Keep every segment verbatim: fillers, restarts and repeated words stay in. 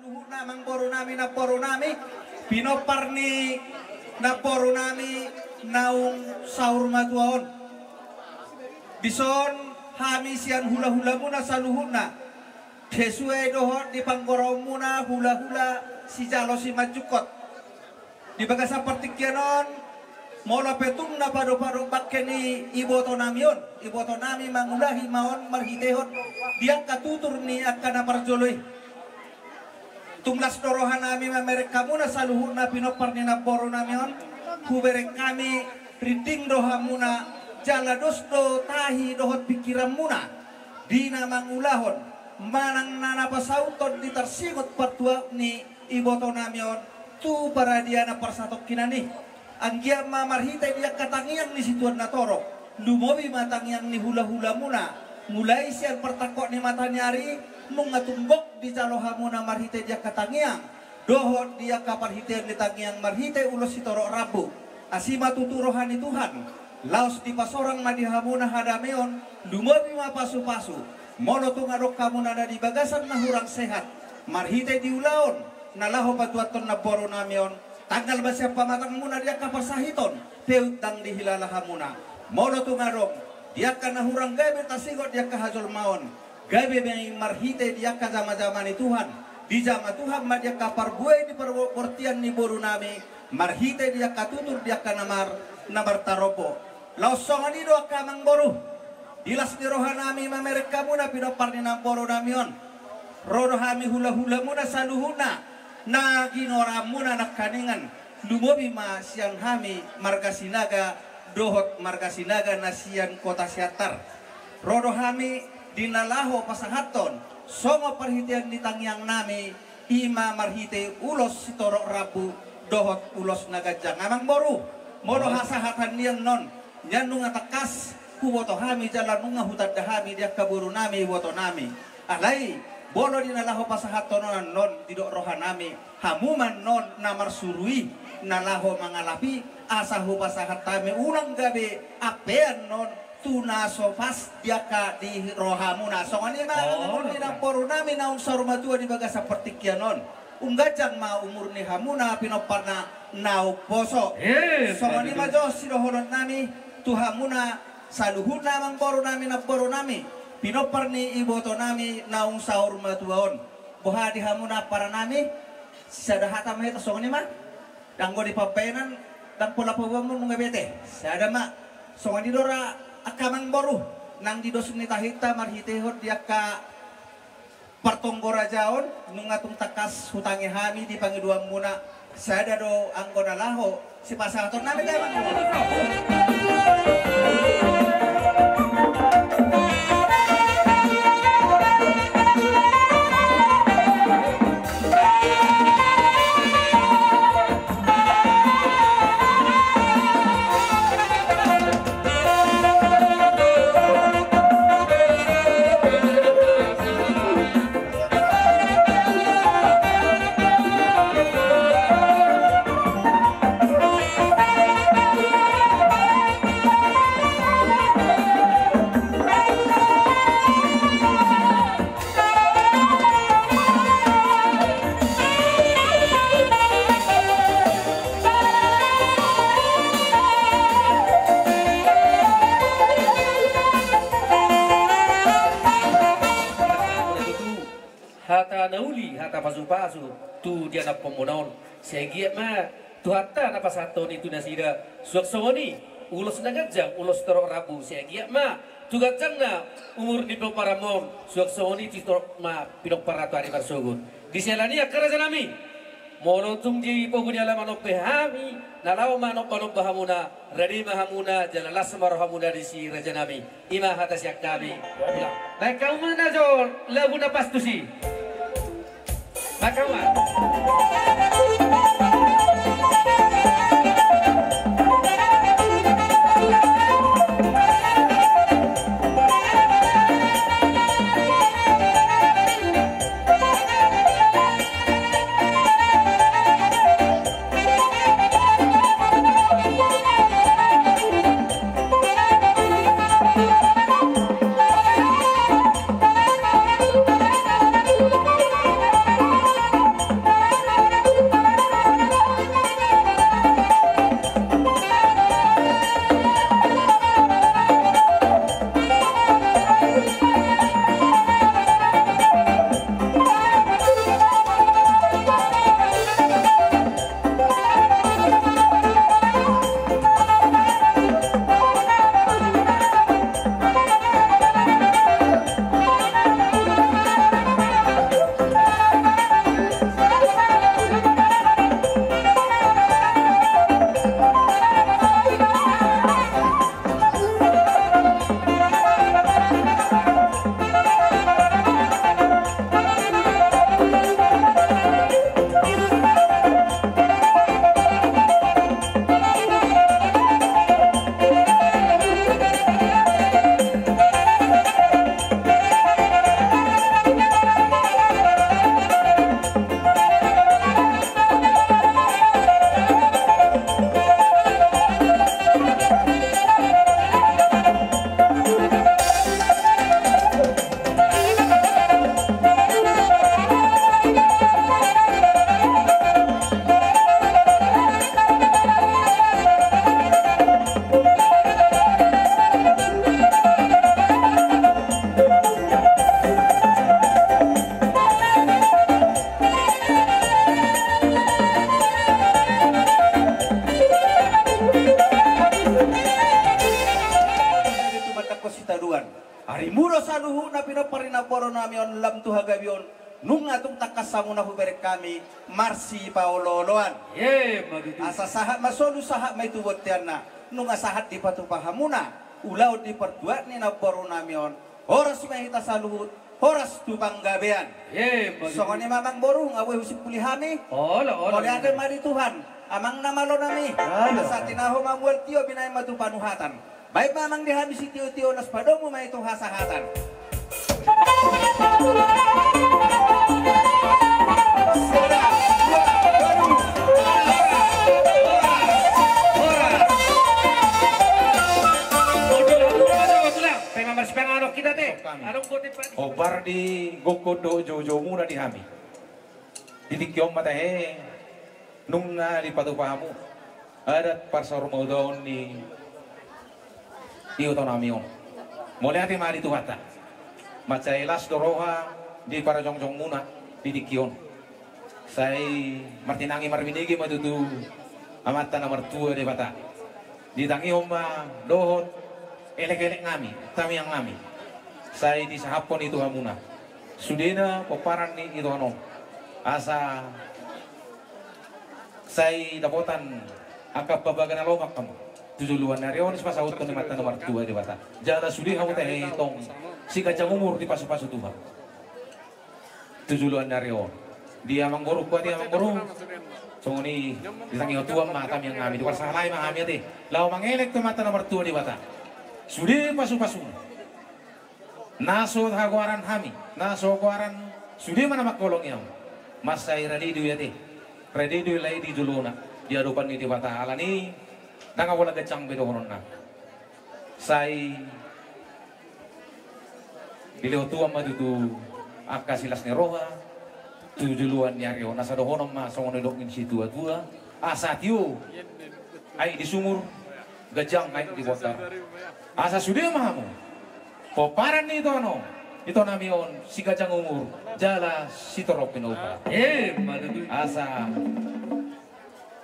Saluhutna amangboru nami, namboru nami, pinompar ni namboru nami naung saur matua on. Dison hami sian hulahulamuna saluhutna, sesuai dohot di panggoraonmuna hulahula sijalo simanjungkot. Di bagasan partingkian on, molo pe tung na padopadop bangke ni iboto nami on, iboto nami mangulahi ma on marhitehon di angka tutur ni angka na parjolo i. Tung las do roha nami mamereng hamuna saluhutna pinompar ni namboru nami on, hubereng hami rinding do hamuna, jala dos do tahi dohot pingkiranmuna di na mangulahon manang na, na pasauthon di tarsingot partuat ni iboto nami on tu paradiana parsatongkinan i. Anggiat ma marhite di angka tangiang ni situan na torop, lumobi ma tangiang ni hulahulamuna, mulai sian partangkok ni mata ni ari, nunga tung gok dijalo hamuna marhite di angka tangiang dohot di angka parhitean ni tangiang marhite ulos sitorop rambu. Asi ma tutu roha ni Tuhan, laos dipasorang ma di hamuna hadameon, lumobi ma pasupasu. Molo tung adong hamuna na di bagasan na hurang sehat marhite di ulaon na laho patuathon namboru nami on, tanggal ma sian pamatangmuna di angka parsahiton, pe ndang dihilala hamuna. Molo tung adong di angka na hurang gabe tarsingot di angka hajolmaon, gabe ma i marhite di angka jamajama ni Tuhan, dijama Tuhan ma di angka parbue ni parbortian ni boru nami, marhite di angka tutur di angka na mar, na martarombo. Laos songon i do angka amangboru, di las ni roha nami mamereng hamuna pinompar ni namboru nami on. Ro do hami hulahulamuna saluhutna na ginoaranmuna nangkaningan, lumobi ma sian hami marga Sinaga dohot marga Sinaga na sian kota Siantar. Ro do hami di na laho pasahathon songon parhitean ni tangiang nami, i ma marhite ulos sitorop rambu dohot ulos na ganjang. Amangboru, molo hasahatan nian on, nian nunga tangkas huboto hami jala nunga hutanda hami di angka boru nami iboto nami. Alai molo di na laho pasahathon on annon, didok roha nami, hamu ma annon na marsuru i na laho mangalapi, asa hupasahat hami unang gabe ampean on tu na so pas di angka di rohamuna. Songon i ma, oh, amangboru nami naung saur matua di bagasan partingkian on. Umganjang ma umur ni hamuna pinomparna na umposo. Eh, songon i ma jo sidohonon nami tu hamuna saluhutna amangboru nami, namboru nami, pinompar ni iboto nami naung saur matua on. Boha di hamuna ampara nami? Sada hata ma hita, songon i ma. Ndang anggo di pambahenan, ndang pola paboaonmuna nunga bete. Sada ma. Songon i do ra angka amangboru, nang di dos ni tahinta marhitehon di angka partonggo raja on, nunga tung tangkas hutangi hami di pangidoanmuna. Sada do anggo na laho sipasahaton nami, da, amangboru. Hata na uli, hata pasupasu tu di anakkonmuna on. Sai anggiat ma Tuhanta na pasahathon i tu nasida, suang songon i ulos na ganjang, ulos torop rambu. Sai anggiat ma tu ganjangna umur ni pinomparanmon, suang songon i tu torop ma pinomparna tu ari marsogot. Di siala ni i angka raja nami, molo tung di pogu ni alaman on pe hami na laho manombanomba hamuna, rade ma hamuna jala las ma rohamuna disi raja nami. I ma hata sian hami. Baen hamu ma jo lagu na pas tusi. Baen hamu ma. nami on lam tu hagabeon, nunga tung tangkas hamuna hubereng hami marsipaolooloan. Emma tutu. Asa sahat ma solu, sahat ma i tu bonteanna, nunga sahat dipatupa hamuna ulaon di partuat ni namboru nami on. Horas ma hita saluhut, horas tu panggabean. Emma tutu. Songon i ma amang boru, nga boi husimpuli hami. Olo, olo. Mauliate ma di Tuhan, amang na malo nami. Olo. Asa tinahu ma mual tio, binahen ma tu panuhatan. Baen ma amang di hami sitiotio, laos padomu ma i tu hasahatan. Hombar di gokhon dohot joujoumuna di hami. Di tingki on ma tahe, nunga dipatupa hamu adat parsaurmataon ni ihuta nami on. Mauliate ma di Tuhanta. Mansai las do roha di parjongjongmuna di tingki on. Sai martinangi marbinege ma tutu Amanta na martua Debata. Ditangihon ma dohot elekelek nami, tamiang nami. Sai disahaphon i tu hamuna sudena pomparan ni itoan on. Asa sai dapotan angka pambaga na lomak hamu tu joloan ni ari on, sipasauthon ni Amanta na martua Debata. Jala sude hamu tahe tong siganjang umur dipasupasu Tuhan tu joloan ni ari on. Di amang boru, kuat i amang boru. Songon i ditangihon Tuhan ma tamiang nami, diparsahalai ma hami ate laho mangelek tu Amanta na martua Debata. Sude pasupasuna. Na so hagoaran hami, na so goaran, sude ma na mangholongi hamu. Mansai rade do i ate, rade do i lae di jolona di adopan ni Debata. Alani ndang pola ganjang be dohononna. Sai dilehon Tuhan ma tutu angka silas ni roha tu joloan ni ari on. Asa dohonon ma songon nidok ni situatua: Asa tio aek di sumur, ganjang aek di bondar. Asa sude ma hamu pomparan ni itoan on, ito nami on, siganjang umur jala sitorop pinompar. Emma tutu. Asa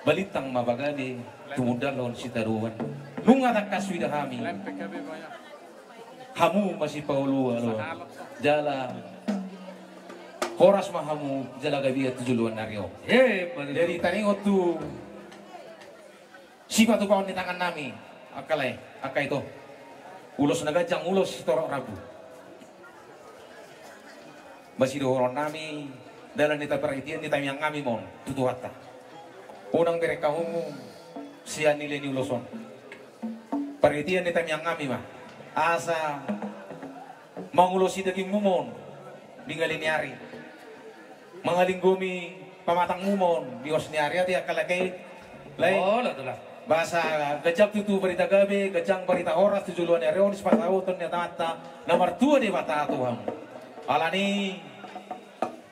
balintang ma pagabe, tumundalhon sitadoan. Nunga tangkas huida hami hamu masipaolooloan, jala horas ma hamu jala gabe tu joloan ni ari on. Emma tutu. Jadi taringot tu sipatupaon ni tangan nami, angka lae, angka ito, ulos na ganjang, ulos sitorop rambu. Masidohonon nami, dalan ni parhitean ni tamiang nami ma on tu Tuhanta. Unang bereng hamu sian nilai ni ulos on. Parhitean ni tamiang nami ma asa mangulosi dagingmu ma on di ngali ni ari, mangalinggomi pamatangmu ma on di os ni ari, ate angka lae. Lae. Olo, tulang. Ba asa ganjang tutu barita gabe, ganjang barita horas tu joloan ni ari on, sipasauthon ni Amanta na martua Debata tu hamu. Alani,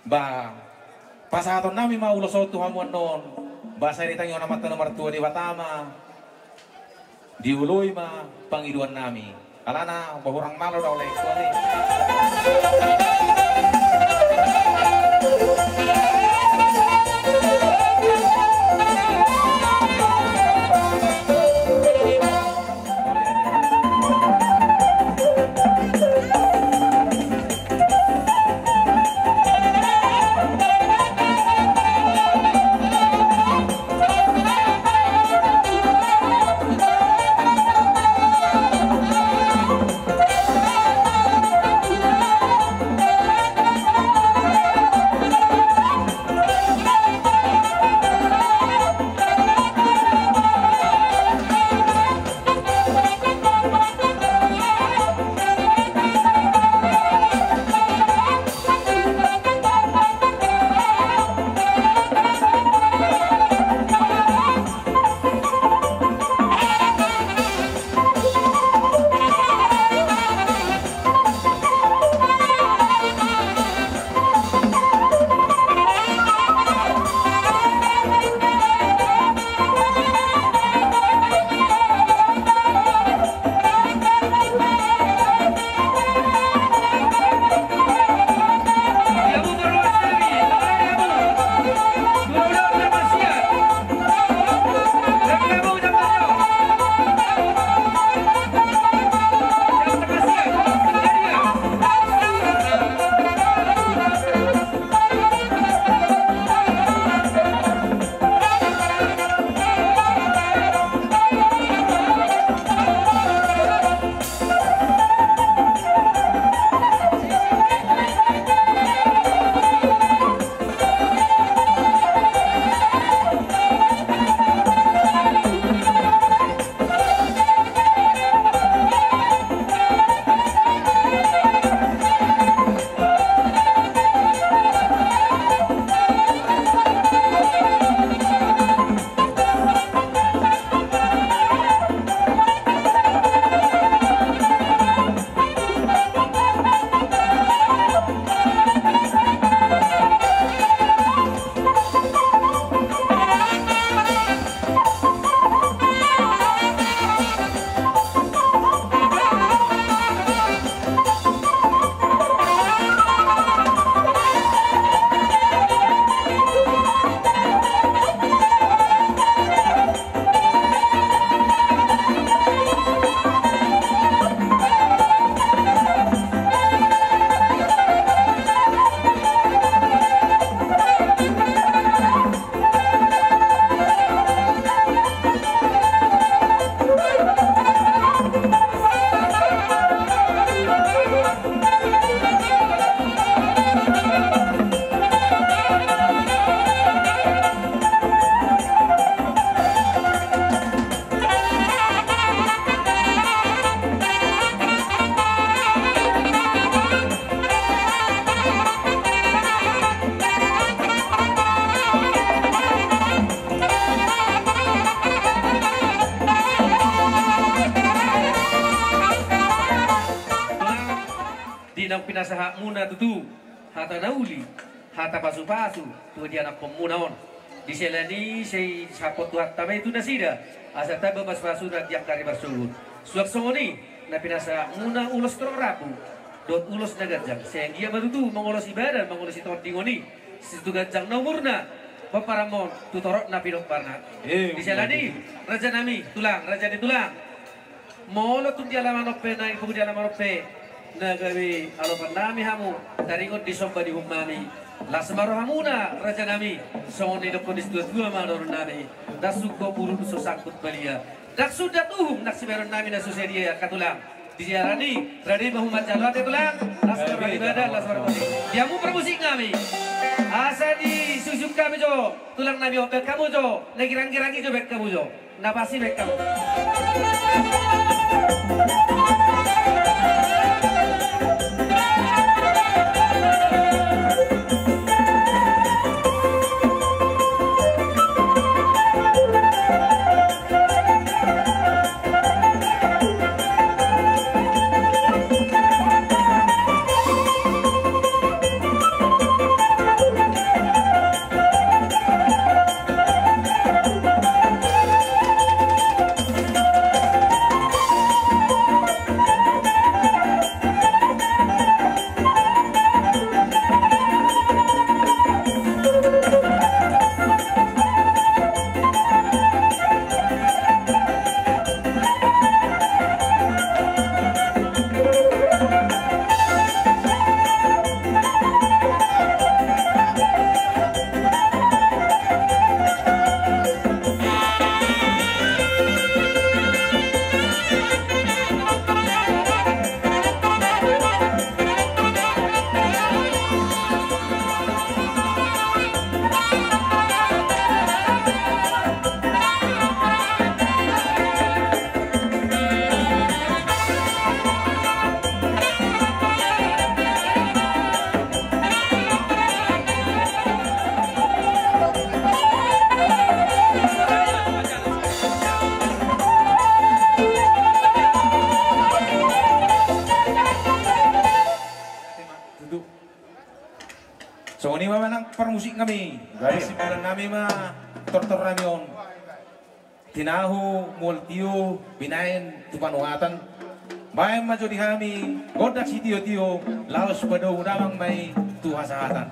ba pasahaton nami ma ulos on tu hamu annon. Ba sai ditangihon Amanta na martua Debata ma, dioloi ma pangidoan nami. Alana, ba hurang malo do au lae. Nasahatmuna tutu hata na uli, hata pasupasu tu di anakkonmuna on. Di siala ni i sai sahat Tuhanta ma i tu nasida, asa tamba pasupasuna di angka ari marsogot. Suang songon i na pinasahatmuna ulos torop rambu dohot ulos na ganjang, sai anggiat ma tutu mangolosi badan, mangolosi tondi on i, situ ganjangna umurna, pomparanmon tu torop na pinomparna. Di siala ni i, rajanami tulang, raja ni tulang, molo tung di alaman on pe, na di pungu di alaman on pe na gabe alopannami hamu, taringot di somba ni uhumnami, las ma rohamuna rajanami. Songon na nidokkon ni situatua ma dohononnami: Ndang sungkot burung so sangkut balia, ndang sundat uhum nang sibahenonnami na so sadia i, angka tulang. Di siala ni i, rade ma hamu manjalo ate tulang. Las ma roha ni badan, las ma roha ni tondi. Di hamu parmusiknami, asa disuksuk hami jo tulangnami on, baen hamu jo na girang-girang i jo, baen hamu jo. Na pasti baen hamu. Tutu. Songon i ma manang parmusiknami. Baik. Simbulannami ma tortornami on. Tinahu, mual tio, binaen tu panuhatan. Baen ma jo di hami gondang sitiotio, laos padomu damang ma i tu hasahatan.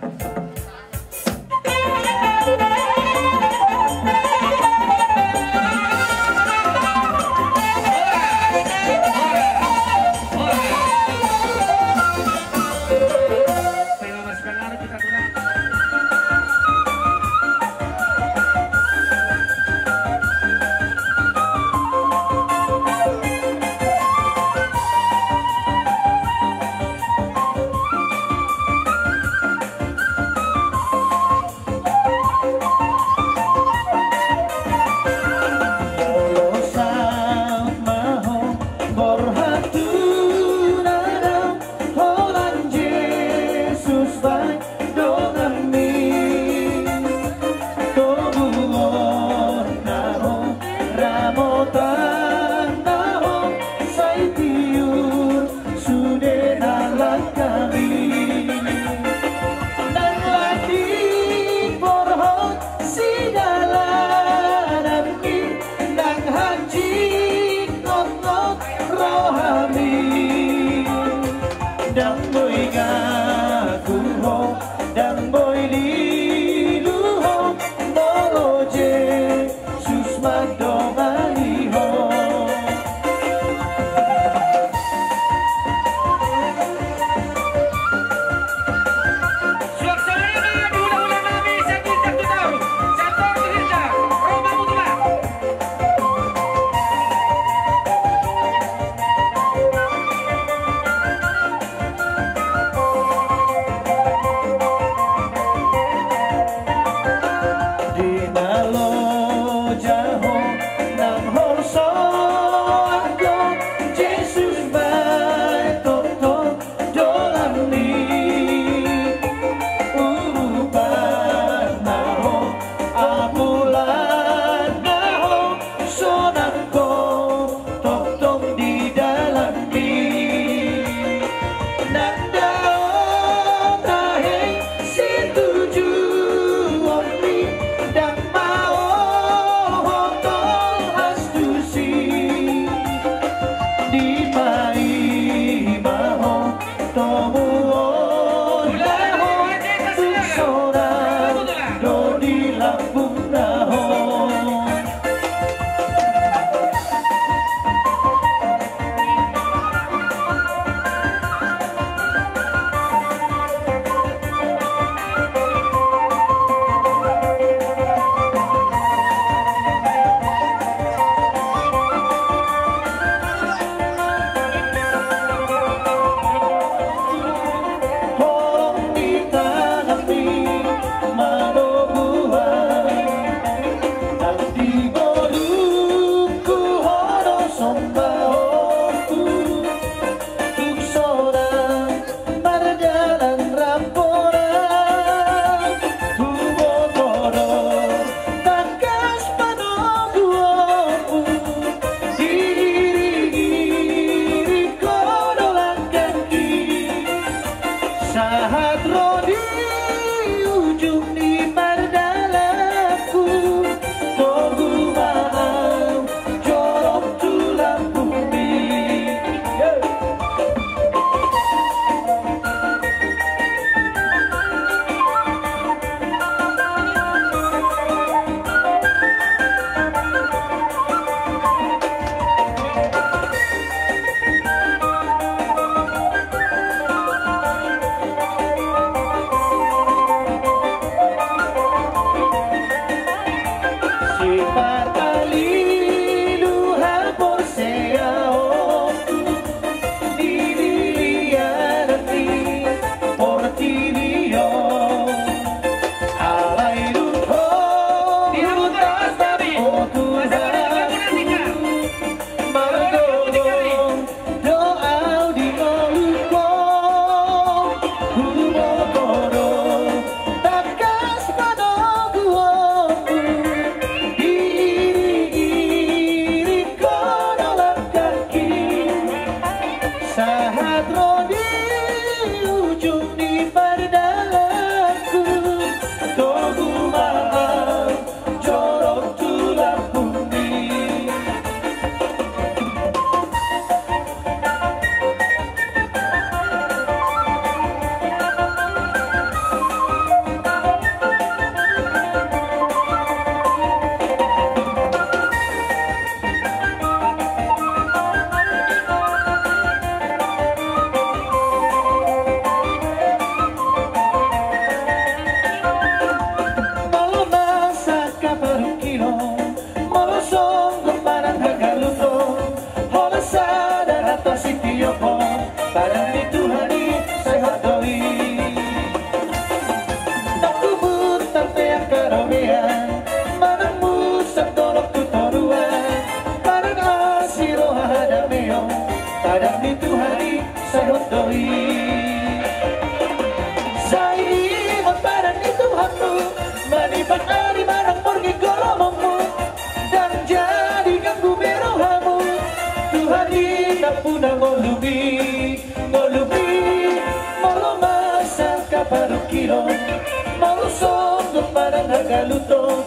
Padan hagaluton,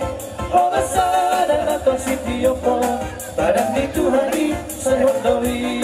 holan sada na tong sitiophon, padan ni Tuhan i sai hot do i.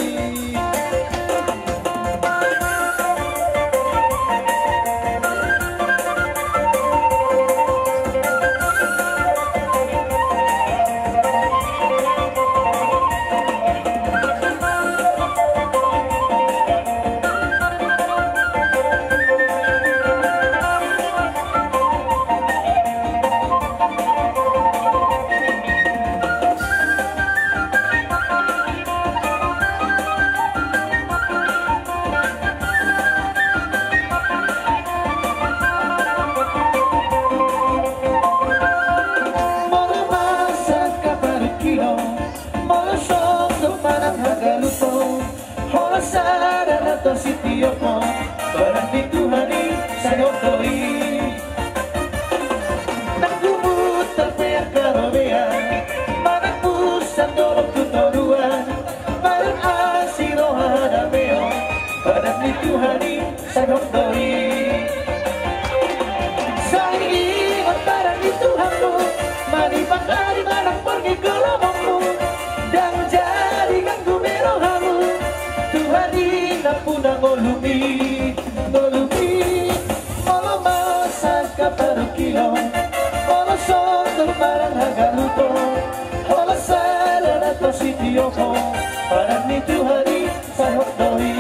Molo masa angka parungkilon, molo songgop manang hagaluton, holan sada na tong sitiophon, padan ni Tuhan i sai hot do i. Nang gumuntor pe angka robean, manang musang dolok tu toruan, padan asi roha hadameon, padan ni Tuhan i sai hot do i. Sai ingot padan ni Tuhanmu, manimbang ari manang borngin golomonmu, ndang jadi ganggu be rohamu. Tuhan i nampuna ngolumi, ngolumi. Molo masa angka parungkilon, molo songgop manang hagaluton, holan sada na tong sitiophon, padan ni Tuhan i sai hot do i.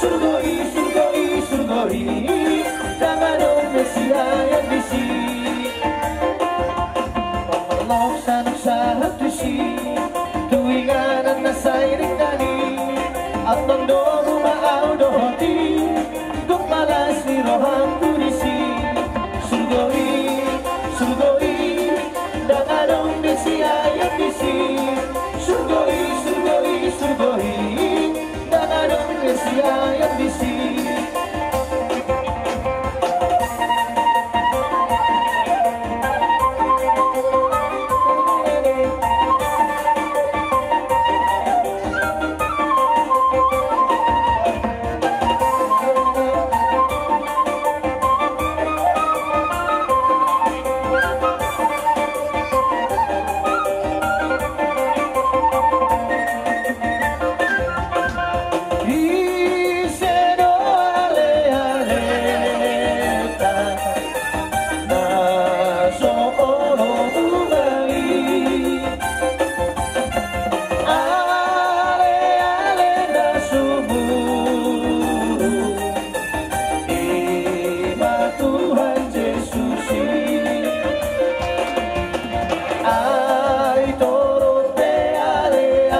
Surgo i, surgo i, surgo i, ndang adong be siayan disi. Molo sahat sahat tusi, tu inganan na sai denggan i, amang domu ma au dohot i, gok malas ni rohangku disi. Surgo i, surgo i, ndang adong be siayan disi. Surgo i, surgo i, surgo i, ndang adong be siayan disi. Ise do alealeta na so olo tubangi, aleale na sumurung, i ma Tuhan Jesus i. Ai torop pe aleale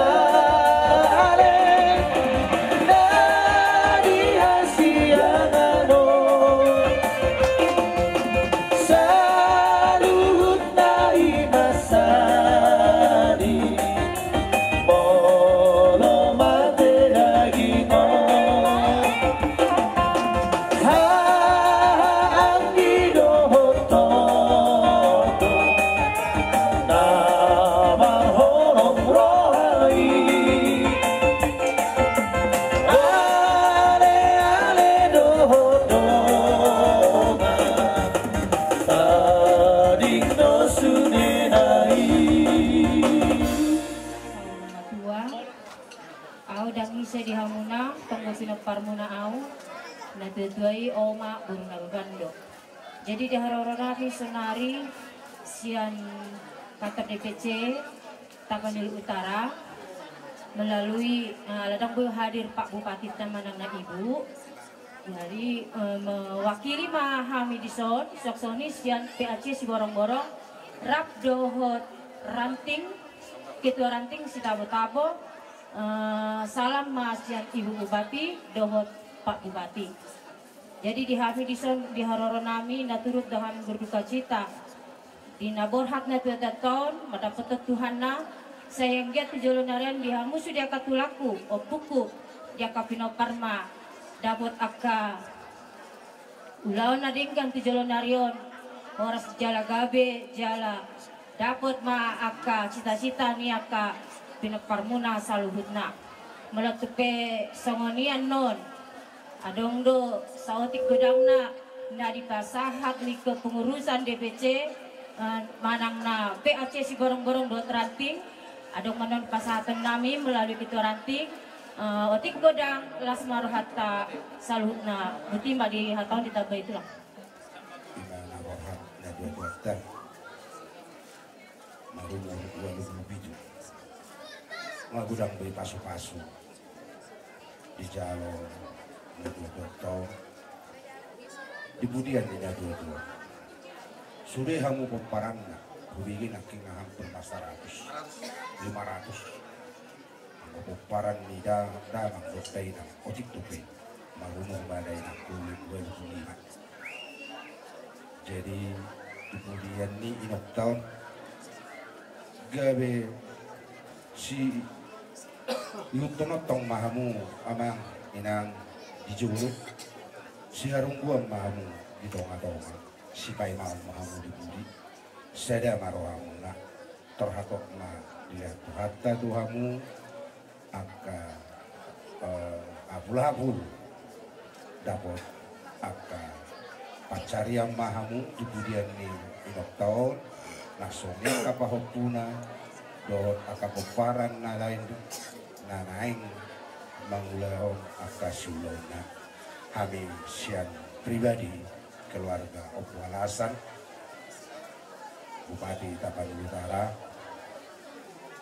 na di hasiangan on, saluhutna i ma sadi, molo mate daging on. Haha, anggi dohot toto na marholong roha i, aleale dohot dongan, tading do sudena i. Saur matua. Au ndang ise di hamuna, tonggo pinomparmuna au, natuatua i, oma boru Nababan do. Jadi di haroro nami sonari sian kantor D P C Tapanuli Utara, melalui, eh, ala ndang boi hadir Pak Bupati manang na ibu, jadi, eh, mewakili ma hami dison, suang songon i sian P A C Siborongborong, rap dohot ranting, ketua ranting sitabotabo, eh, salam ma sian Ibu Bupati dohot Pak Bupati. Jadi di hami dison, di haroro nami na turut do hami berdukacita di na borhat natuatuanta on, mandapothon Tuhanna, sai anggiat tu jolo ni ari on di hamu sude angka tulangku, ompungku, di angka pinomparma, dapot angka ulaon na denggan tu jolo ni ari on, horas jala gabe, jala dapot ma angka cita-cita ni angka pinomparmuna saluhutna. Molo tung pe songon i annon, adong do saotik godangna na dipasahat ni kepengurusan D P C, eh, manang na P A C Siborongborong dohot ranting, adong ma annon pasahaton nami melalui ketua ranting, eh, otik godang, las ma rohanta saluhutna. Boti ma di hata on, ditambai tulang. Ima na roha natuatuanta. Marumur ualu pulu pitu. Nga godang be pasu-pasu dijalo natuatuanta on. Di pudian ni natuatua, sude hamu pomparanna, hubege nangkin nga hampir ma saratus, lima ratus. Anggo pomparan ni da, damang dohot dainang, otik tu pe. Marumur ma dainangku, ualu pulu lima. Jadi di pudian ni inongta on, gabe siihuthon tong ma hamu amang inang di jolo, siharungguan ma hamu di tonga-tonga, sipaimaon ma hamu di pudi, sada ma rohamuna. Torhatop ma dilehon Tuhanta tu hamu angka, eh, apul-apul, dapot angka pansarian ma hamu di pudian ni inongta on, nang songon i angka pahompuna dohot angka pomparan na lain na naeng mangulahon angka siulaonna. Hami sian pribadi keluarga Ompu Alasan, Bupati Tapanuli Utara,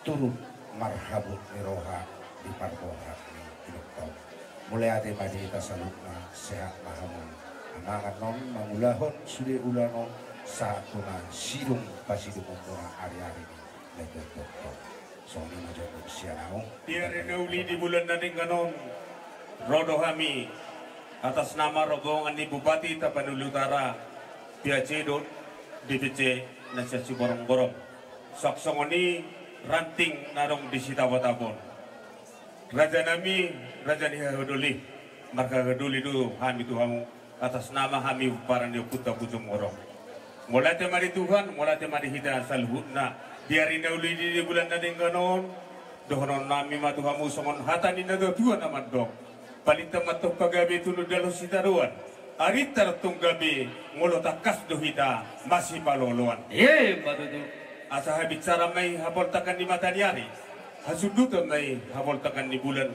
turut marhabot ni roha di parborhat ni inongta on. Mauliate ma di hita saluhutna, sehat ma hamu. Mangan on, mangulahon sude ulaon on, sahat tu na sidung pasidungonmuna ari-ari ni naeng tongtong. Songon i ma jo sian ahu. Di ari na uli di bulan na denggan on, ro do hami atas nama rombongan ni Bupati Tapanuli Utara, P A C dohot D P C na sian Siborongborong. Suang songon i ranting na adong di Sitabo-tabo on. Raja nami, raja ni hahadoli, marhahadoli do hami tu hamu, atas nama hami pomparan ni ompunta Bujong Borong. Mauliate ma di Tuhan, mauliate ma di hita saluhutna. Di ari na uli di bulan na denggan on, dohonon nami ma tu hamu songon hata ni natuatua na mandok: Palinta ma antong pagabe, tunu dalan sitadoan, arinta antong gabe, molo tangkas do hita masipaloloan. Emma tutu. Asa habisaran ma i hapoltakan ni mata ni ari, hasundutan ma i hapoltakan ni bulan.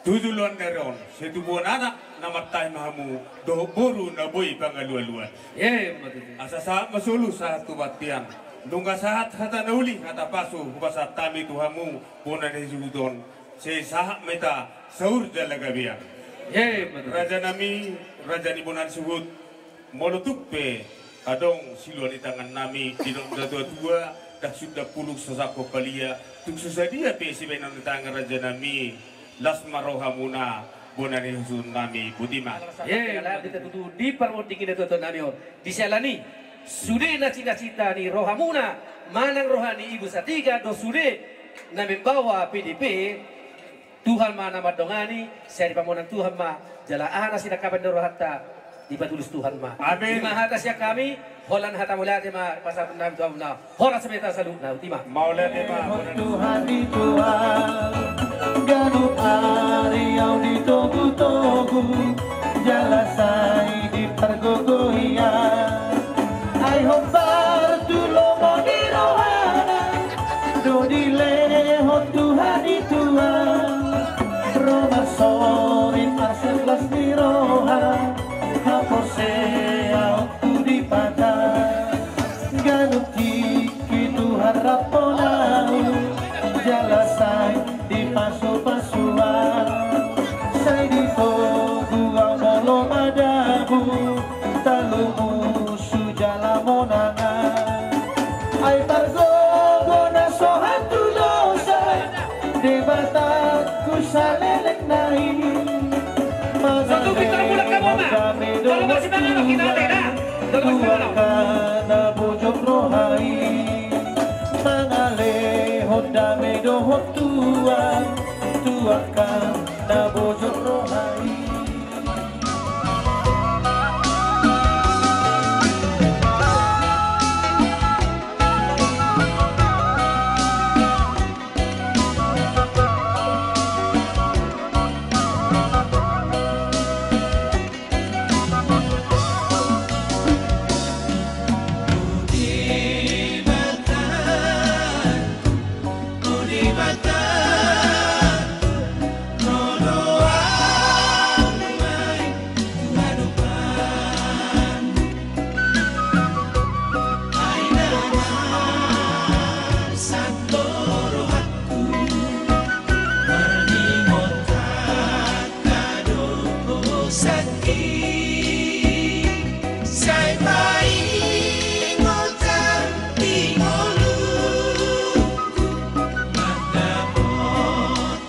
Tu joloan ni ari on, sai tubuan anak na martahi ma hamu, dohot boru na boi pangalualuan. Emma tutu. Asa sahat ma solu, sahat tu bontean. Nunga sahat hata na uli, hata pasu, hupasahat hami tu hamu, bona ni suhut on. Sai sahat ma hita saur jala gabean. Emma tutu. Raja nami, raja ni bona ni suhut, molo tung pe adong silua ni tangan nami, didok natuatua, ndang sundang pulung so sangkop palia, tung so sadia pe sibahenon ni tangan, raja nami, las ma rohamuna, bona ni suhut nami, botima. Emma tutu. Di parmonding ni natuatua nami on, di siala ni sude na cita-cita ni rohamuna, manang roha ni Ibu Satiga dohot sude na membawa P D P, Tuhan ma na mandongani, sai dipamonang Tuhan ma, jala aha na sinangkapan ni rohanta, dipatulus Tuhan ma. Amin. I ma hata sian hami, holan hata mauliate ma pasahaton nami tu hamuna. Horas ma hita saluhutna, botima. Mauliate ma. Tuhan di Tuhan, ganup ari au ditogutogu, jala sai dipargogoi au. Ai hombar tu lomo ni rohana, do dilehon Tuhan i tu au, ro marsorit marsilas ni roha, haporseaonku di Debata. Ganup tingki Tuhan rap tu au, jala sai dipasupasu au, sai ditogu au molo madabu, talu musu jala monang au. Ai pargogo na so hatudosan, Debatangku saleleng nai. Mangalehon dame dohot tulang tu angka na bojom roha i. Mangalehon dame dohot tulang tu angka na bojom roha i.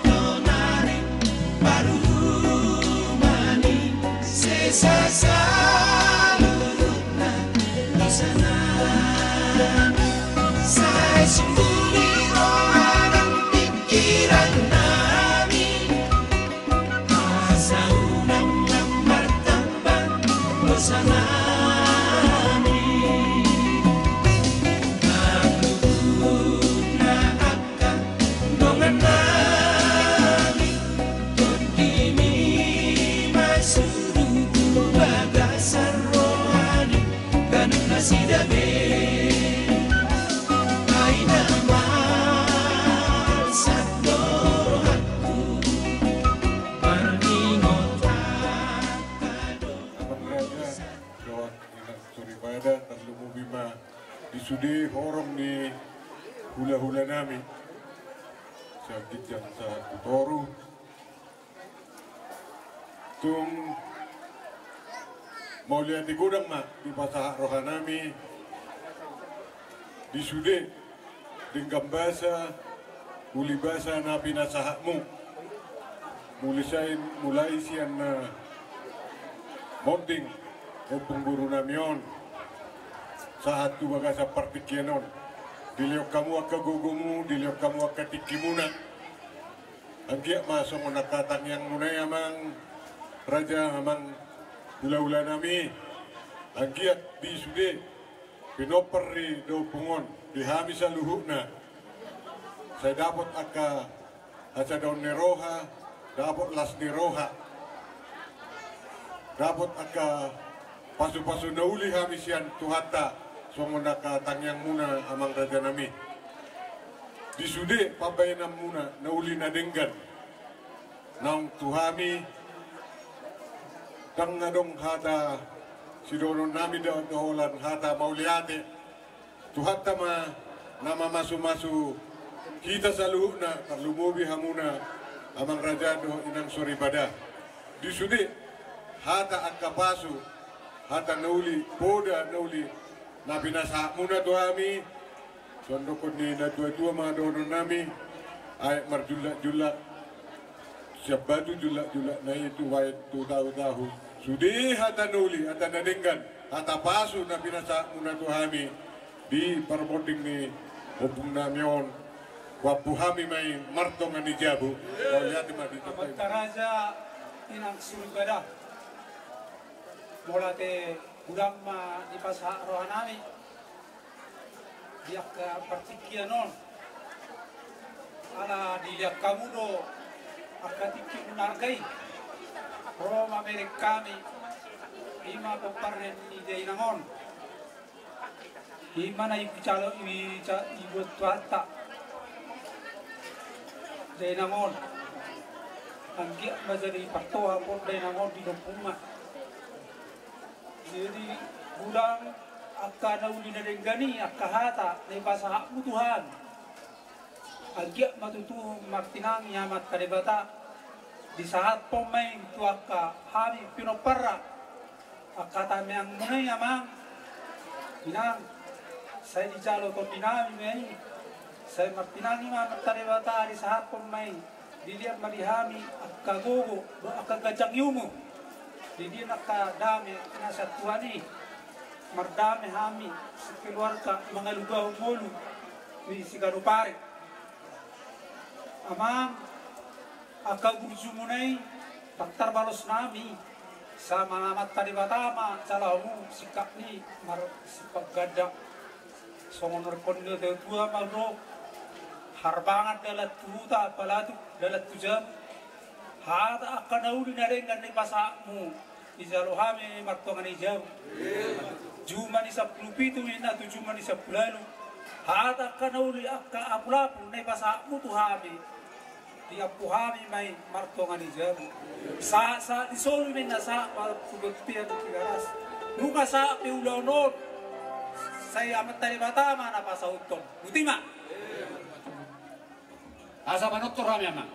Tonari parumaen i sesa saluhutna dosanami. Sai sunduli roha nang pingkirannami, asa unang nang martamba dosanami. Nang luhutna angka dongannami, tondimi ma sude tu bagasan rohami, ganup nasida be. Ai na malsat do rohangku, marningot angka do. Amang raja dohot inang soripada, tarlumobi ma di sude horong ni hulahulanami sian ginjang sahat tu toru. Tung mauliate godang ma dipasahat rohanami di sude denggan basa, uli basa na pinasahatmu. Mulai sian, mulai sian na monding ompung borunami on sahat tu bagasan partingkian on. Dilehon hamu angka gogomu, dilehon hamu angka tingkimuna. Anggiat ma songon angka tangiangmuna i amang raja, amang hulahulanami. Anggiat di sude pinompar ni da ompung on, di hami saluhutna, sai dapot angka hasadaon ni roha, dapot las ni roha, dapot angka pasupasu na uli hami sian Tuhanta, songon angka tangiangmuna amang rajanami. Di sude pambahenanmuna na uli na denggan naung tu hami, ndang adong hata sidohononnami da, da holan hata mauliate. Tuhanta ma na mamasumasu hita saluhutna, tarlumobi hamuna amang raja dohot inang soripada. Di sude hata angka pasu, hata na uli, poda na uli na pinasahatmuna tu hami. Songon dohonon ni natuatua ma dohononnami: Aek marjullakjullak sian batu, jullakjullakna i tu baen tu tahu-tahu. Sude hata na uli, hata na denggan, hata pasu na pinasahatmuna tu hami di parmonding ni ompungnami on, huampu hami ma i martonga ni jabu. Mauliate ma di Tuhanta. Amanta raja, inang soripada, mauliate godang ma dipasahat rohanami di angka partingkian on. Ala dilehon hamu do angka tingki na marga i, ro mamereng hami, i ma pomparan ni dainang on. I ma na ipicalo, ica-, ibuat Tuhanta dainang on. Anggiat ma jadi partoha pon dainang on di ompungna. Jadi godang angka na uli na denggan i, angka hata na ipasahatmu tu hami. Anggiat ma tutu martinangi Amanta Debata, disahathon ma i tu angka hami pinomparna. Angka tangiangmuna i amang, inang, sai dijalo tondinami ma i. Sai martinangi ma Amanta Debata, disahathon ma i. Dilehon ma di hami angka gogo dohot angka ganjang ni umur. Dilehon angka dame na sian Tuhan i. Mardame hami sekeluarga mangalugahon ngolu di siganup ari. Amang, angka burjumuna i ndang tarbalos nami. Sama Amanta Debata ma jalo hamu singkat ni marsipangganda. Songon na nidok ni natuatua ma do: Harbangan dalan tu huta, palatuk dalan tu jabu. Hata angka na uli na denggan na ipasahatmu, dijalo hami martonga ni jabu. Juma ni sampulu pitu ninna tu juma ni sampulu ualu. Hata angka na uli, angka apulapul na ipasahatmu tu hami, diampu hami ma i martonga ni jabu. Sahat, sahat ni solu ninna, sahat ma tu bontean Tigaras. Nunga sahat pe ulaon on, sai Amanta Debata ma na pasauthon. Botima. Asa manortor hami amang.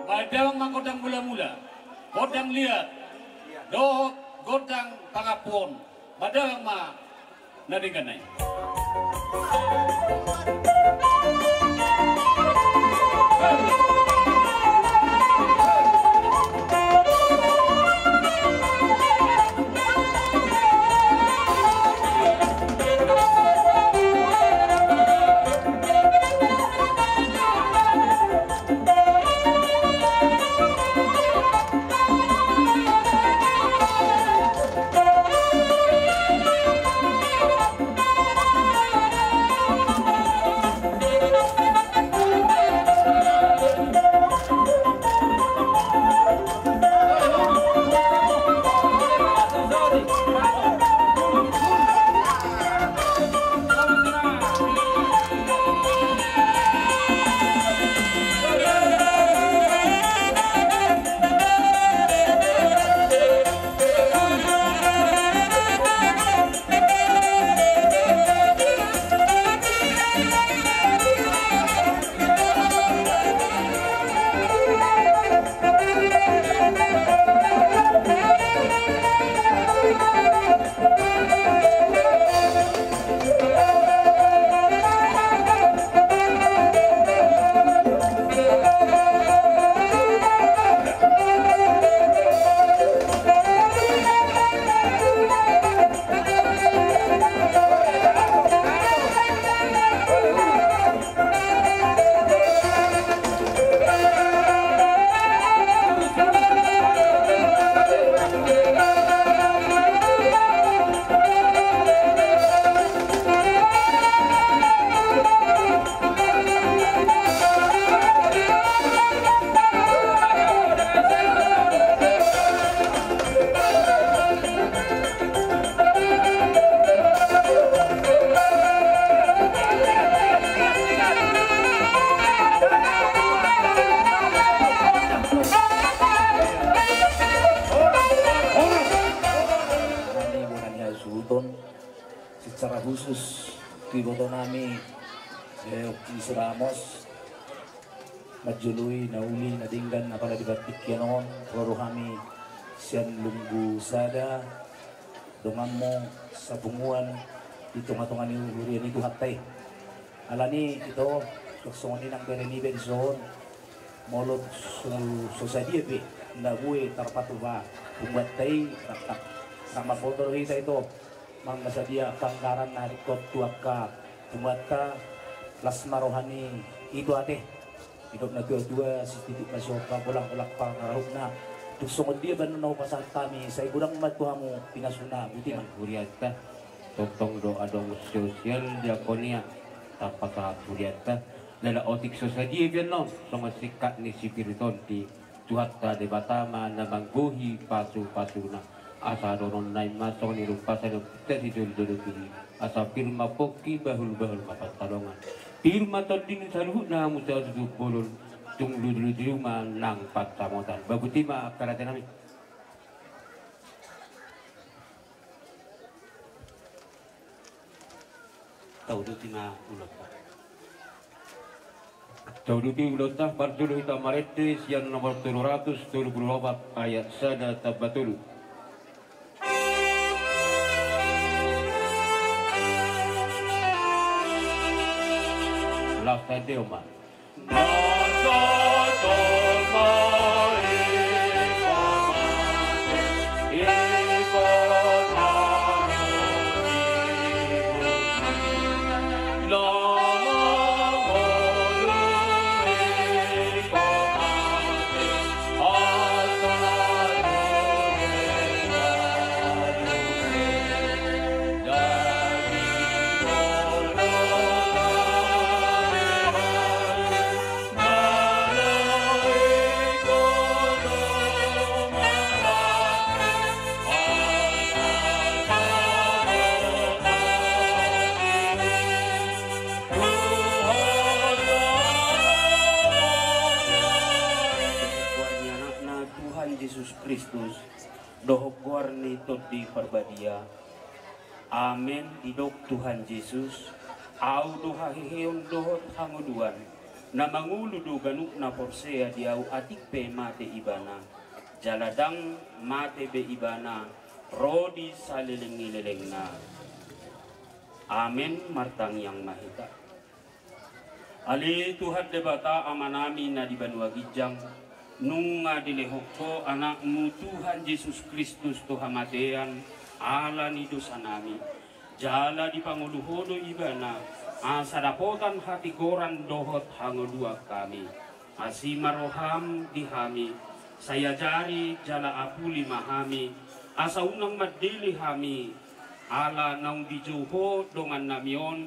Baen damang ma gondang mulamula, gondang liat dohot gondang pangampuon. Baen damang ma na denggan na i. Tu iboto nami, eh, Ompu Siramos, manjoloi na uli na denggan, apala di partingkian on ro do hami sian Lumbu Sada, donganmu sapunguan di tonga-tonga ni huria ni Tuhanta i. Alani i ito, tok songon i nang bere niba dison, molo so, so sadia pe na bue tarpatupa punguanta i, rap, rap, rap mamboto do hita ito. Mangasadia panggaran na ringkot tu angka punguanta, las ma roha ni ito ate. Didok na tua-tua, sititik ma siompa, bolak-bolak pangarahutna. Tung songon dia banon na hupasahat hami, sai godang ma tu hamu pinasuna, botima. Hurianta, tongtong do adong sosial diakonia tarpasahat hurianta. Jala otik so sadia pe annon, songon singkat ni sipiriton di Tuhanta Debata ma na manggohi pasu-pasuna. Asa dohonon nami ma songon i, rumpasa ni ompunta sijolo-jolo tubu i, asa pir ma pongki, bahul-bahul ma pansalongan. Pir ma tondi ni saluhutna hamu sahali tu bolon, tung luju-luju ma nang pansamotan. Ba botima angka raja nami. Tauduti ma ulaonta. Tauduti ulaonta, parjolo hita marende sian nomor tolu ratus tolu pulu opat ayat sada tamba tolu. Laos taendehon ma. Goar ni Anakna Tuhan Jesus Kristus, dohot goar ni Tondi Parbadia. Amen. Didok Tuhan Jesus, Ahu do haheheon dohot hangoluan. Na mangolu do ganup na porsea di Ahu atik pe mate ibana, jala ndang mate be ibana ro di saleleng ni lelengna. Amen. Martangiang ma hita. Ale Tuhan Debata Amanami na di banua ginjang, nunga dilehon Ho Anakmu Tuhan Jesus Kristus tu hamatean ala ni dosanami, jala dipangolu Ho do Ibana, asa dapotan hatigoran dohot hangoluan hami. Asi ma roham di hami, sai ajari jala apuli ma hami, asa unang mandele hami, ala naung dijou Ho dongannami on,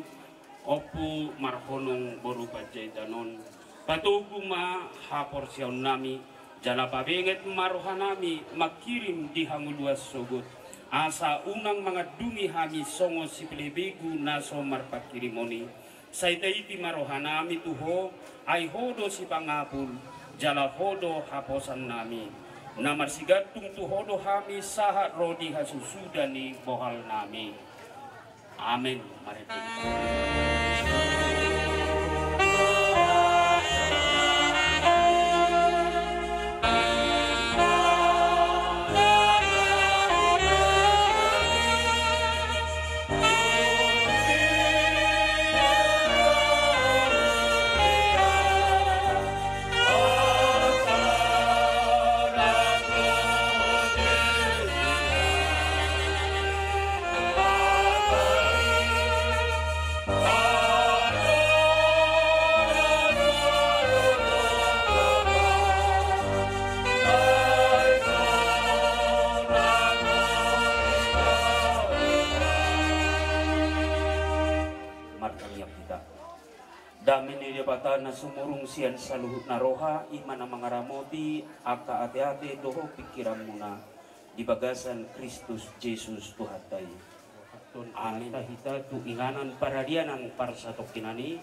Ompu marhonong boru Panjaitan on. Patogu ma haporseaonnami, jala pabenget ma rohanami mangkirim di hangoluan sogot, asa unang mangandungi hami songon sipelebegu na so marpangkirimon i. Sai taiti ma rohanami tu Ho, ai Ho do sipangapul, jala Ho do haposannami. Na marsigantung tu Ho do hami sahat ro di hasusuda ni bohalnami. Amen. Marende. Martangiang hita. Dame ni Debata na sumurung sian saluhutna roha, i ma na mangaramoti angka ateate dohot pingkiranmuna di bagasan Kristus Jesus Tuhanta i. Amen. Hita tu inganan paradianan parsatongkinan i,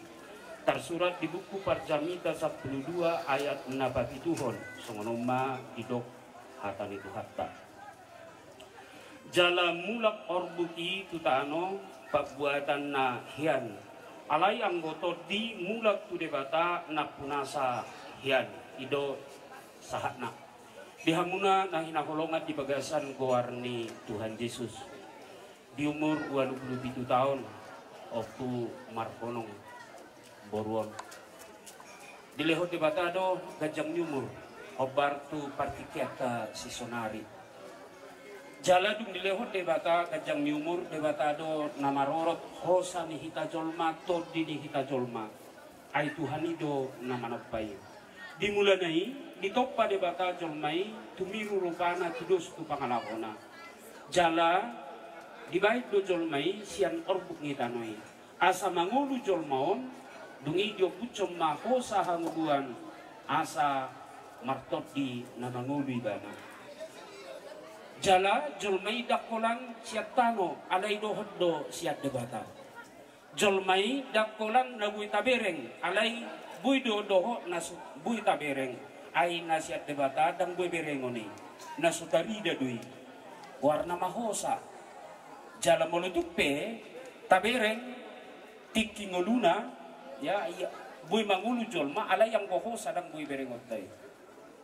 tarsurat di buku Parjamita sampulu dua ayat na papituhon, songon on ma didok hata ni Tuhanta. Jala mulak orbuk i tu tano, Pambuatan na hian. Alai anggo tondi mulak tu Debata nampunasa hian. I do sahatna. Di hamuna na hinaholongan di bagasan goar ni Tuhan Jesus. Di umur ualu pulu pitu taon, Ompu Marhonong boru on. Dilehon Debata do ganjang ni umur, hombar tu partingkianta sisonari. Jala dung dilehon Debata ganjang ni umur, Debata do na marorot hosa ni hita jolma, tondi ni hita jolma. Ai Tuhan i do na manompa i. Di mulana i, ditompa Debata jolma i, tumiru rupana, tudos tu pangalahona. Jala dibaen do jolma i sian orbuk ni tano i. Asa mangolu jolma on, dung i diompushon ma hosa hangoluan, asa martondi na mangolu ibana. Jala jolma i ndang holan sian tano, alai dohot do sian Debata. Jolma i ndang holan na boi tabereng, alai boi do dohot na so boi tabereng. Ai na sian Debata ndang boi berengon i, na so tarida do i. Goarna ma hosa. Jala molo tung pe tabereng tingki ngoluna, ya, ia, boi mangolu jolma, alai anggo hosa ndang boi berengonta i.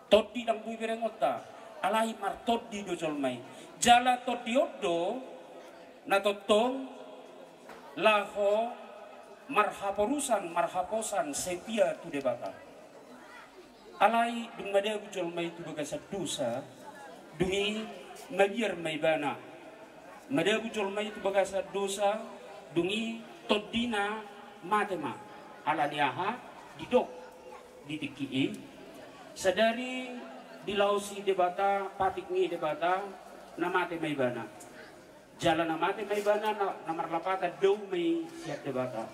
Tondi ndang boi berengonta, alai martondi do jolma i. Jala tondi on do na tongtong laho marhaporusan, marhaposan, setia tu Debata. Alai dung madabu jolma i tu bagasan dosa, dung i mabiar ma ibana. Madabu jolma i tu bagasan dosa, dung i tondina mate ma. Alani aha? Didok di tingki i, sadari dilaosi Debata patik ni Debata, na mate ma ibana. Jala na mate ma ibana, na, na marlapatan dao ma i sian Debata.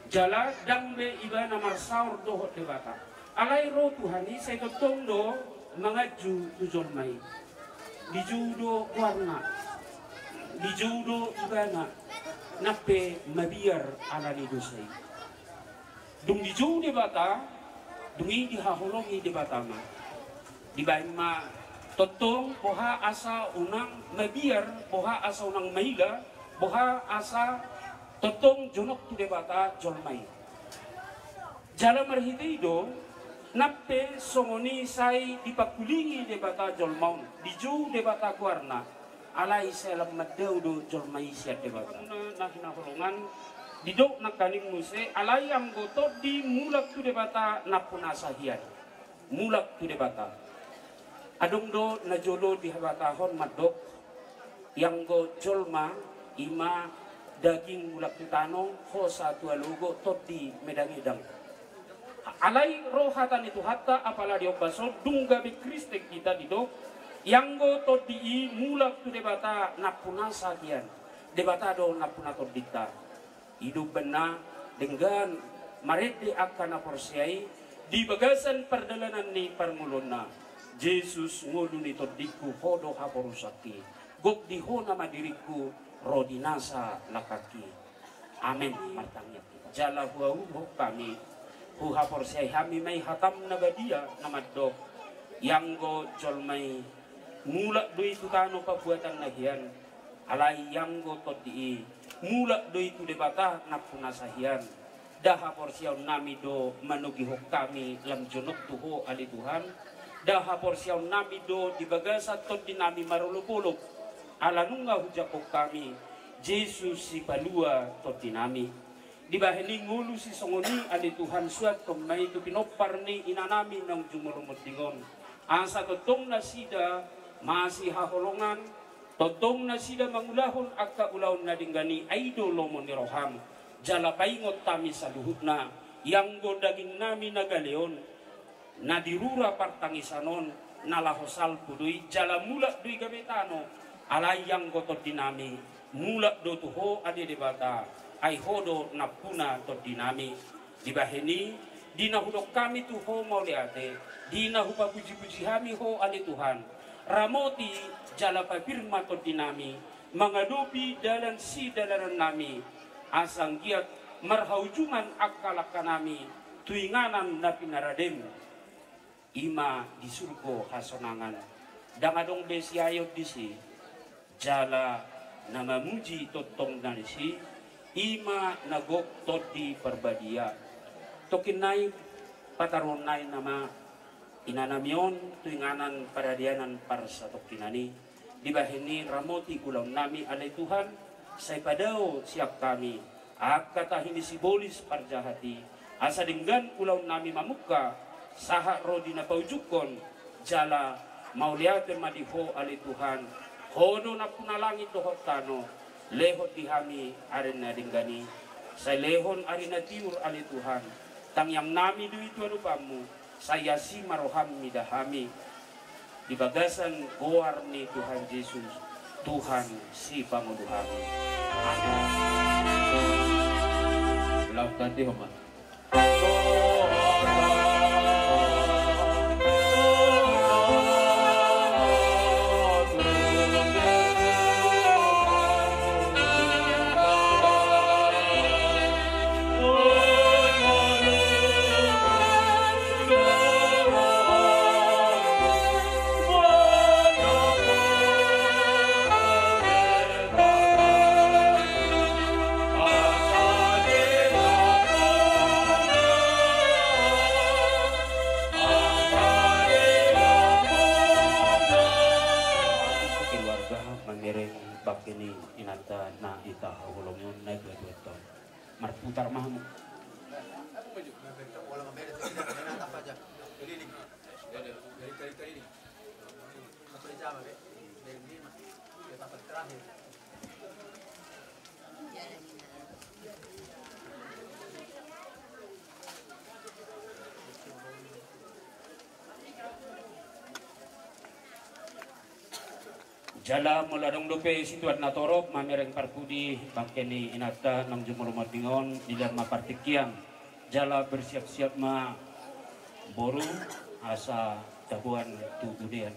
Jala ndang be ibana marsaor dohot Debata. Alai ro Tuhan i sai tongtong do manganju tu jolma i. Dijou do goarna. Dijou do ibana. Nang pe mabiar alani dosa i. Dung dijou Debata, dung i dihaholongi Debata ma. Dibaen ma tongtong boha asa unang mabiar, boha asa unang maila, boha asa tongtong jonok tu Debata jolma i. Jala marhite i do, nang pe songon i sai dipangkulingi Debata jolma on, dijou Debata goarna. Alai sai lam mandao do jolma i sian Debata. Hamuna na hinaholongan, didok nangkaning muse, alai anggo tondi mulak tu Debata nampunasa hian. Mulak tu Debata. Adong do na jolo dihabatahon mandok, ianggo jolma i ma daging mulak tu tano, hosa tu alogo, tondi medang-edang. Alai ro hata ni Tuhanta, apala di ombas on, dung gabe Kristen hita didok, ianggo tondi i mulak tu Debata nampunasa hian. Debata do nampuna tondinta. I do umbahen na denggan marende angka na porsea i di bagasan pardalanan ni parngoluonna. Jesus ngolu ni tondingku, ho do haporusanki. Gok di ho nama diringku, ro di nasa langkangki. Amen. Martangiang hita. Jala huhut hami, huhaporseai hami ma i hatam na badia na mandok, ianggo jolma i mulak do i tu tano pambuatan na hian, alai ianggo tondi i mulak do i tu Debata nampunasa hian. Nda haporseaonnami do manogihon hami lam jonok tu ho ale Tuhan. Nda haporseaonnami do di bagasan tondinami marolopolop. Ala nunga hujangkon hami, Jesus sipalua tondinami. Dibahen i ngolu sisongon i ale Tuhan, suanhon ma i tu pinompar ni inanami naung jumolo monding on. Asa tongtong nasida masihaholongan, tongtong nasida mangulahon angka ulaon na denggan i, ai do lomo ni roham. Jala paingot hami saluhutna, ianggo dagingnami na gale on, na di rura partangisan on, na laho salpu do i, jala mulak do i gabe tano, alai ianggo tondinami, mulak do tu ho ale Debata, ai ho do nampuna tondinami. Dibahen i, di na hudok hami tu ho mauliate, di na hupapujipuji hami ho ale Tuhan, ramoti jala papir ma tondinami, mangadopi dalan sidalanannami, asa anggiat marhaujungan angka langkanami tu inganan na pinaradem, i ma di surgo hasonangan. Ndang adong be siaeon disi, jala Na mamuji tongtong na disi, i ma na gok Tondi Parbadia. Tongkin nai, pataruhon nai nama inanami on tu inganan paradianan parsatongkinan i. Dibahen i ramoti ulaonnami ale Tuhan, sai padao sian hami angka tahi ni sibolis parjahat i, asa denggan ulaonnami mamungka sahat ro di na paujunghon, jala mauliate ma di Ho ale Tuhan, Ho do nampuna langit dohot tano, lehon di hami ari na denggan i, sai lehon ari na tiur ale Tuhan, tangiangnami do i tu adopanMu, sai asi ma rohaM mida hami di bagasan goar ni Tuhan Jesus, Tuhan sipangolu hami. Amen. Laos tandihon ma. Keluarga mamereng bangke ni inanta na hita haholongi on na dua dua ton. Marputar ma hamu. Jala molo adong dope situan na torop mamereng parpudi bangke ni inanta naung jumolo marningon, dilehon ma partingkian. Jala bersiap-siap ma boru asa taboan tu udean.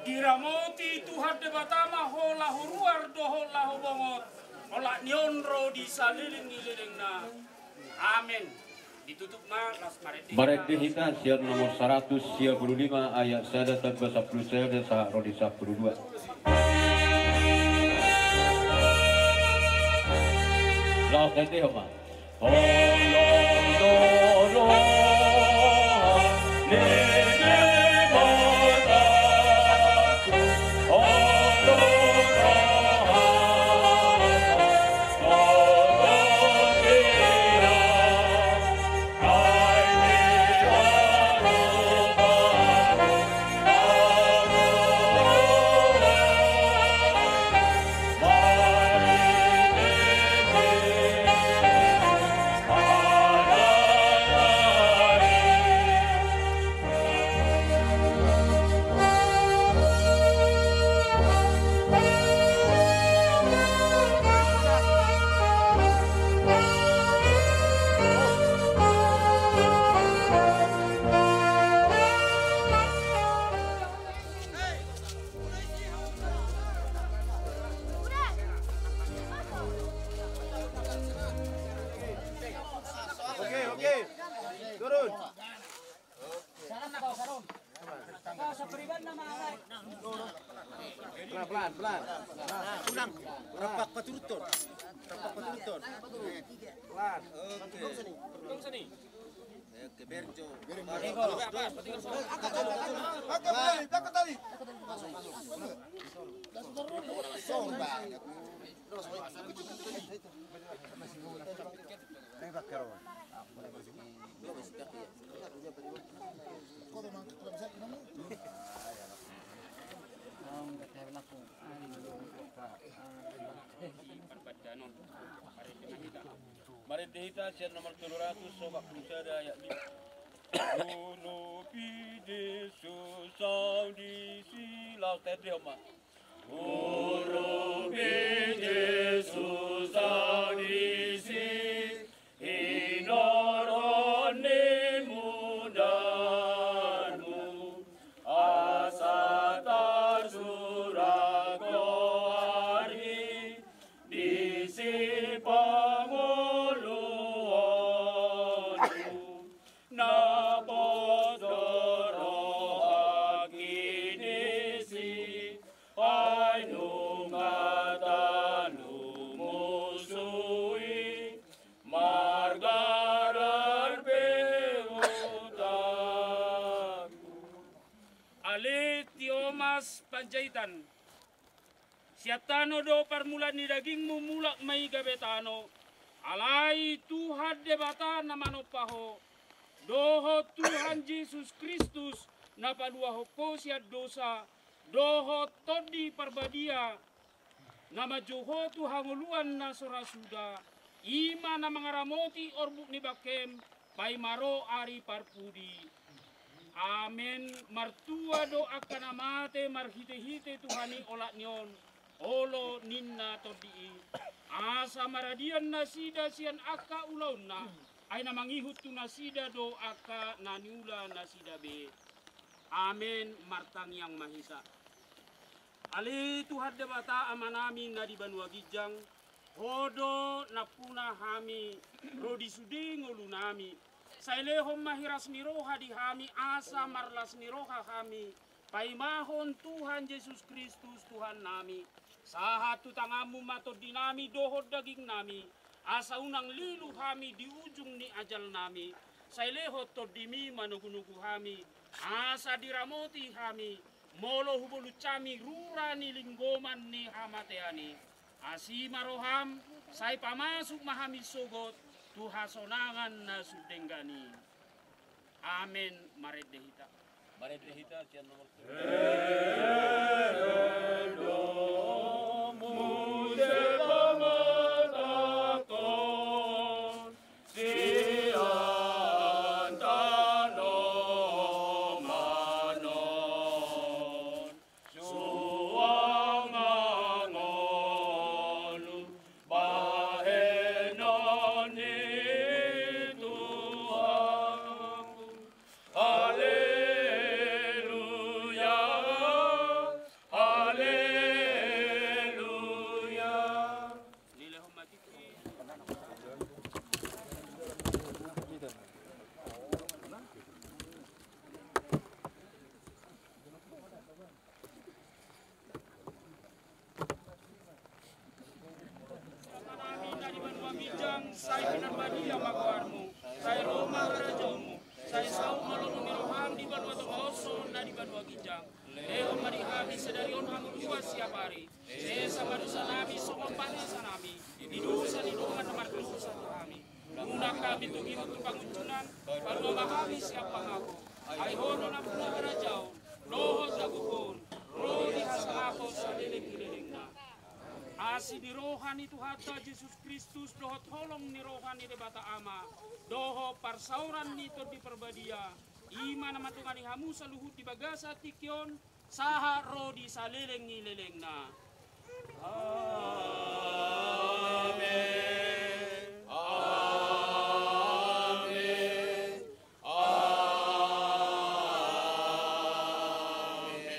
Diramoti Tuhan Debata ma ho laho ruar dohot laho bongot, olat ni on ro di saleleng ni lelengna. Amen. Ditutup ma, las marende. Marende hita sian nomor saratus sia pulu lima ayat sada tamba sampulu sada sahat ro di sampulu dua. Laos tandihon ma. Oke, oke. Turun. Pelan, pelan, pelan. Ulang. Rampak paturuton. Rampak paturuton. Pelan. Oke. Oke, Berjo. Angkat tali, angkat tali. Sorry, Bang. Ini pakai ro. Marende hita sian nomor tolu ratus opat pulu sada ayat lima. Huropi Jesus au disi, laos tadi oma. Huropi Jesus au disi, hinorhon ni mundanmu, asa tarsurat goarmi di sipangoluonmu. Na pos do rohangki disi, ai nunga talumusui, margarar pe utangku. Ale Tiomas Panjaitan, sian tano do parmulaan ni dagingmu, mulak ma i gabe tano. Alai Tuhan Debata na manompa ho, dohot Tuhan Jesus Kristus na paluahon ho sian dosa, dohot Tondi Parbadia na manjou ho tu hangoluan na so ra suda, i ma na mangaramoti orbuk ni bangkem paima ro ari parpudi. Amen. Martua do angka na mate marhitehite Tuhan i olat ni on, olo ninna tondi i. Asa maradian nasida sian angka ulaonna, ai na mangihut tu nasida do angka na niula nasida be. Amen. Martangiang ma hita. Ale Tuhan Debata Amanami na di banua ginjang, Ho do nampuna hami ro di sude ngolunami. Sai lehon ma hiras ni roha di hami, asa marlas ni roha hami paimahon Tuhan Jesus Kristus Tuhannami. Sahat tu tanganmu ma tondinami dohot dagingnami, asa unang lilu hami di ujung ni ajalnami. Sai lehon tondimi manogunogu hami, asa diramoti hami, molo hubolus hami rura ni linggoman ni hamatean i. Asi ma roham, sai pamasuk ma hami sogot tu hasonangan na sundenggan i. Amen. Marende hita. Marende hita sian nomor. Endo muse pamatangkon sian tano manon. Suang mangolu bahenon ni Tuhanku. Haleluya, haleluya. Nilehon ma tingki. Amanami na di banua ginjang, sai pinarbadia ma goarmu, sai ro ma harajaonmu, sai saut ma lomo ni roham di banua tonga on songon na di banua ginjang. Lehon ma di hami sadari on hangoluan siapari. Sesa ma dosanami songon panesanami di dosa ni dongan na mardosa tu hami. Unang hami togihon tu pangunjunan, palua ma hami sian pangago. Ai Ho do nampuna harajaon dohot hagogoon ro di hasangapon saleleng ni lelengna. Asi ni roha ni Tuhanta Jesus Kristus dohot holong ni roha ni Debata Ama dohot parsaoran ni Tondi Parbadia, i ma na mandongani hamu saluhut di bagasan tingki on sahat ro di saleleng ni lelengna. Amen. Amen. Amen.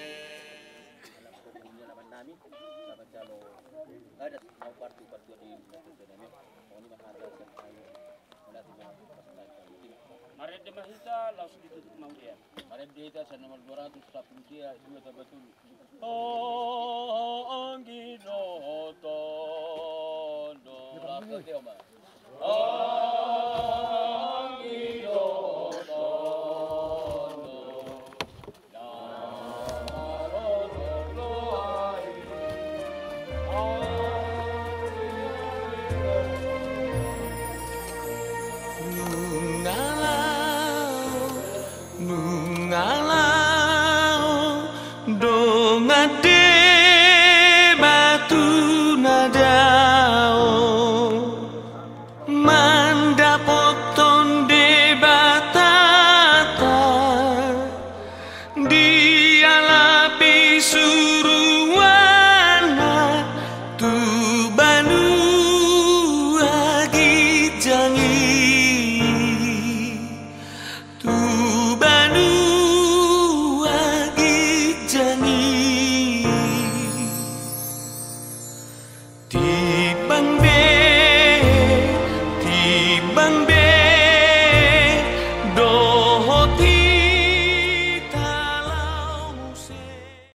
Dalam komunion aman nami, dapat jalo adat mau partu partu di. Marende ma hita, laos ditutup ma hudea. Marende hita sian nomor dua ratus sapulu sia, dua tambah tolu. O anggi dohot tondo. Laos tadi, Oma. O